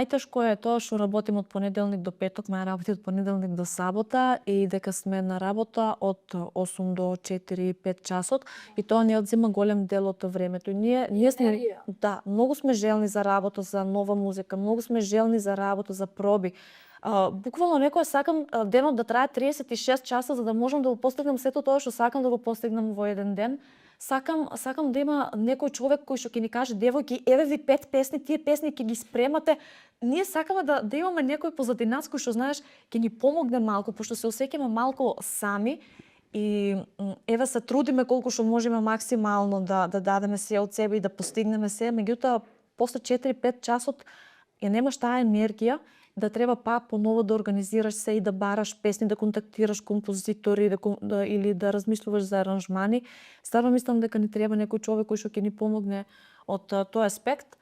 Најтешко е тоа што работим од понеделник до петок, ме работи од понеделник до сабота и дека сме на работа од 8 до 4-5 часот и тоа не одзема голем дел од времето. Ние сме многу сме желни за работа, за нова музика, многу сме желни за работа, за проби. Буквално некој сакам денот да трае 36 часа за да можам да го постигнам сето тоа што сакам да го постигнам во еден ден. Сакам да има некој човек кој што ќе ни каже: девојки, еве ви 5 песни, тие песни ќе ги спремате. Ние сакаме да имаме некој позади нас кој што знаеш ќе ни помогне малку, пошто се осеќаме малку сами и еве се трудиме колку што можеме максимално да дадеме се од себе и да постигнеме се, меѓутоа после 4-5 часот ја немаш таа енергија да треба поново да организираш се и да бараш песни, да контактираш композитори, или да размислуваш за аранжмани. Стварно мислам дека ни треба некој човек кој што ќе ни помогне од тој аспект.